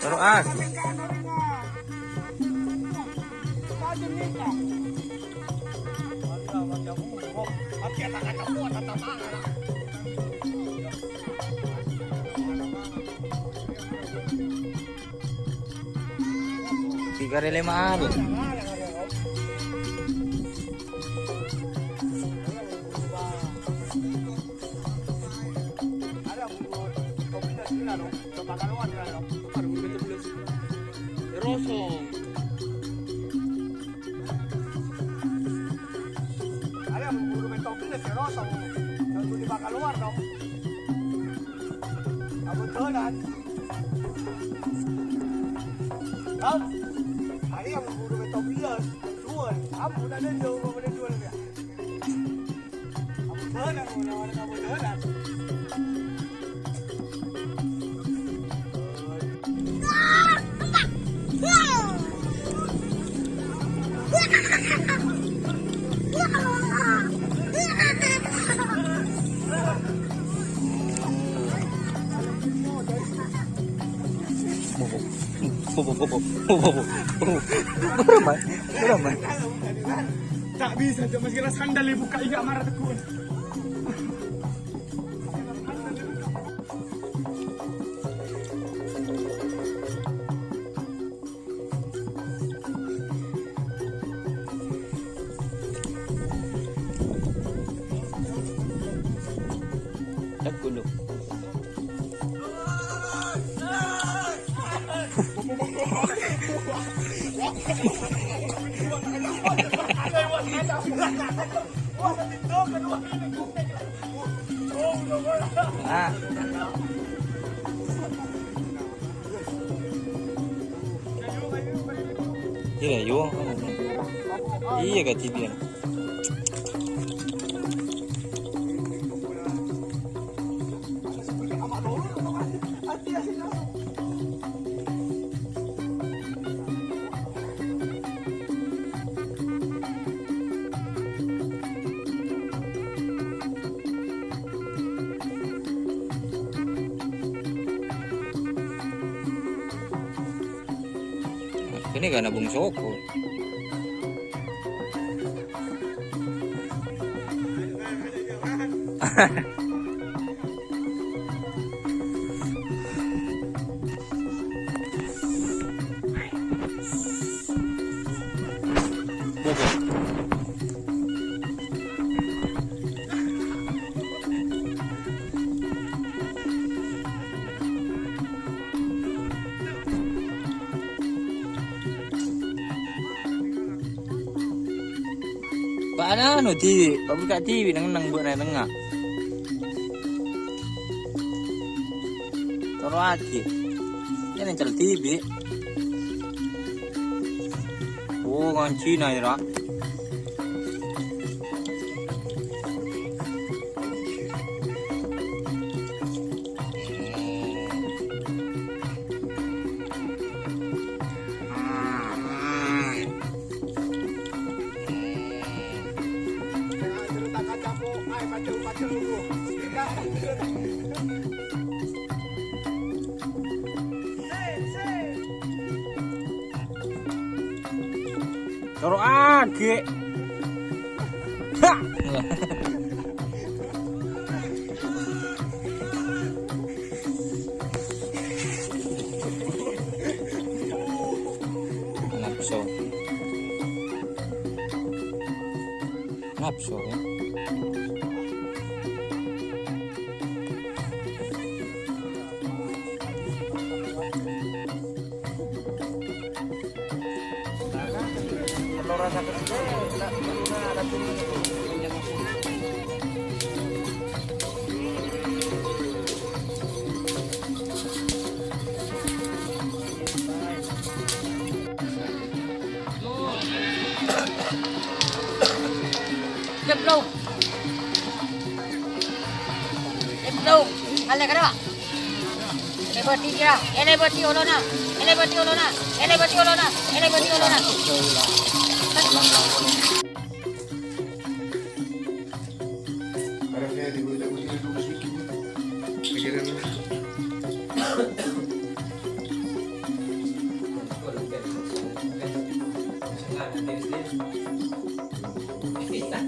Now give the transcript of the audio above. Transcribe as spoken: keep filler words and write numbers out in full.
Toro'agi. Tiga hari lima hari. Rosong. Ayo, buru mentok bener si Rosong. Jangan dulu bakal luar dong. Kamu dolan. Kamu. Ayo, buru mentok bener. Dua. Kamu udah ada dua, udah dua lagi. Bobo, bobo, bobo, bobo, bobo, bobo. Ramai, ramai. Tak bisa, Cok. Masih kira sandal dibuka, iya, marah tekun. Tekun, loh. Nah. Iya, yo. Iya, kajadian. Ini gak nabung soko. Bâ'na anu dhibi', pabukka' dhibi' neng-enneng bâ'na tengnga. Toro'aghi. Iyâ nèncèl dhibi'. Oh, ngancina, yâ, Ra. Toro'aghi. Ha! Napso. Napso, ya. Jeblok. Jeblok. Alè karo. Èlèbâdhi kèra. Èlèbâdhi olona. Èlèbâdhi olona. Èlèbâdhi olona. Èlèbâdhi olona. Sing lagi diri. Ini kan.